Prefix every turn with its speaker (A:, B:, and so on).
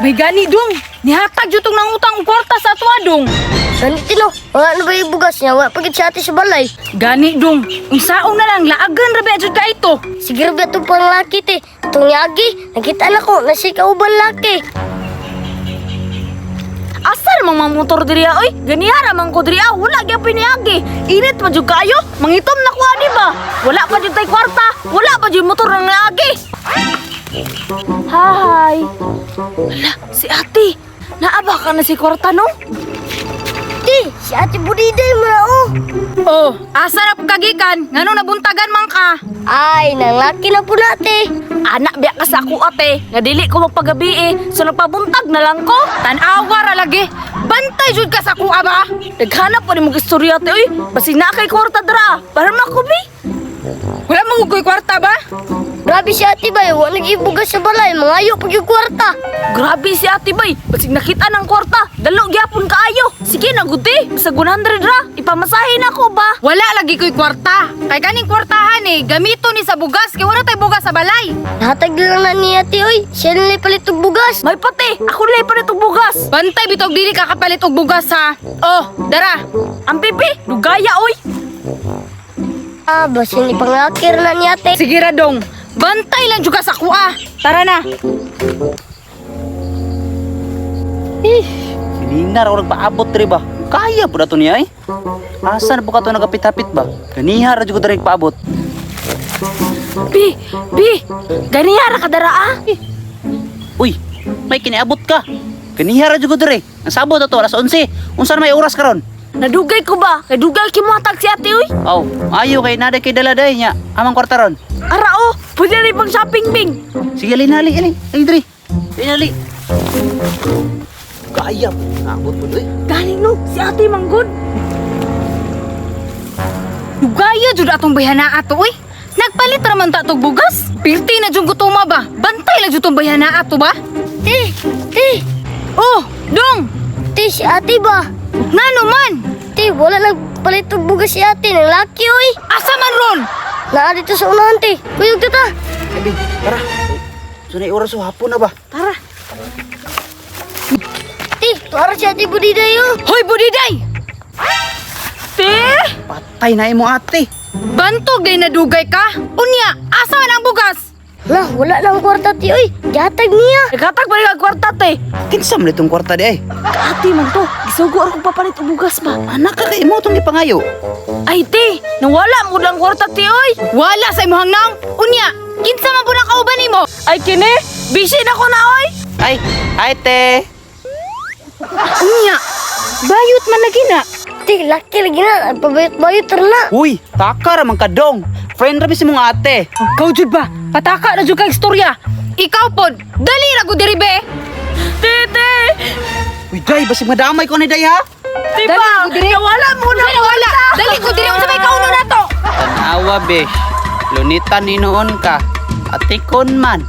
A: May gani dong. Nihatag jud tong nangutang og kwarta sa atoa dong.
B: Gani tino, wala na ba yung bugas niya? Wala pa gid si ate sa balay.
A: Gani dong. Unsaon na lang laagan ra ba jud ka ito.
B: Siguro ba itong panglaki te? Itong yagi, nakita na ko, nasi kauban laki.
C: Asa namang mga motor diri oy? Ganihara man ko diri ah. Wala gyud niagi. Init man jud kaayo. Mangitom na ko ani ba? Wala pa jud tay kwarta. Wala pa jud motor nang niagi. Hi. Hala, si ate. Naa ba ka na si kwarta no?
B: Te, si ate Budiday mo na oh.
A: Oh, asa ra pud kagikan? Ngano nabuntagan man ka?
B: Ay, nanglaki na po nate.
C: Anak biya ka sa ako ate. Nga dili ko magpagabi eh. So nagpabuntag na lang ko.
A: Tan-awa ra lagi. Bantay jud ka sa kuha ba?
C: Naghanap pa ni mong istorya ate oy. Basig na kay kwarta dra. Para makubi.
A: Wala mo ko'y kwarta ba?
B: Grabe si ate bay, wala nag-ibugas sa balay, mangayo pag yung kwarta.
C: Grabe si ate bay. Basig nakita ng kwarta. Dalo gyapon kaayo. Sige na gud te. Bisag 100 ra. Ipamasahe na ko ba?
A: Wala lagi ko'y kwarta. Kay kaning kwartahan eh, gamito ni sa bugas kay wala tay bugas sa balay.
B: Nahatag lang na ni ate oy, siya nila'y palit og bugas.
C: May pati. Ako nila'y palit og bugas.
A: Bantay bitog dili ka kapalit og bugas ha. Oh, dara.
C: Ang pipi, dugaya oy.
B: Ah, basin ipanglakir na ni ate.
A: Sige ra dong. Bantay lang jud ka sa kuha. Tara na.
D: Silingar ako nagpaabot diri ba? Kaya po na to niya eh. Asa na po ka to nagapit-hapit ba? Ganiha ra jud ko diri nagpaabot.
C: Bi, bi, ganiha ra ka dara ah.
D: Uy, may kiniabot ka. Ganiha ra jud ko diri. Ang sabot ato alas 11. Unsa na may oras karon?
C: Nadugay ko ba? Kay dugay kimuhatag si ate oy.
D: Aw, ayo kay nada kay dala day nya. Amang kwarta ron.
C: Ara oh, pwede rin pang shopping bing.
D: Sige, alin ali, ali. Ay diri. Alin ali. Kaya abot po diri.
C: Gani no, si ate manggod.
A: Dugaya jud atong bayhana ato oy. Nagpalit ra man ta tog bugas. Pirti na jud gutuma ba? Bantay lang jud tong bayhana ato ba?
B: Te, te,
A: Oh, dong.
B: te, si ate ba?
A: Ngano man?
B: Te, wala nagpalit og bugas si ate, nanglaki oy.
A: Asa man ron?
B: Naa dito sa unahan te, kuyog ta ta.
D: Abi, tara. So na oras oh, hapon na ba?
C: Tara.
B: Te, tuara si ate Budiday oh.
A: Hoy budiday!
C: Te,
D: Patay na imo ate.
A: Bantog day nadugay ka. Unya, asa man ang bugas?
B: Lah, wala lang kwarta te oy, gihatag niya.
C: naghatag pa rin ang kwarta te.
D: Kinsa man itong kwarta di ay?
C: Ate man to, gisugo ra kong papalit og bugas ba.
D: Anak ka kay imo tong gipangayo.
C: Ay te, nawala mo lang kwarta te oy.
A: Wala sa imong naong. Unya, kinsa man pud ang kauban nimo?
C: Ay kini, busy na ko na oy.
D: Ay, ay te.
A: Unya, bayot man lagi na.
B: Te, laki lagi na, pabayot-bayot ra na.
D: Uy, taka ra man ka dong. Friend ra si mong ate.
A: Ikaw jud ba? Pataka na jud kag istorya. Ikaw pod, dali ra gud diri be.
C: Te, te,
D: Uy, day, basig madamay ko ni day ha.
C: te
A: Dali,
C: ba?
A: gud diri.
C: Nawala mo na
A: Wala, wala. Dali ko diri unsa may kauno nato?
D: Tanawa, besh. Lunitan ni noon ka. Atikon man.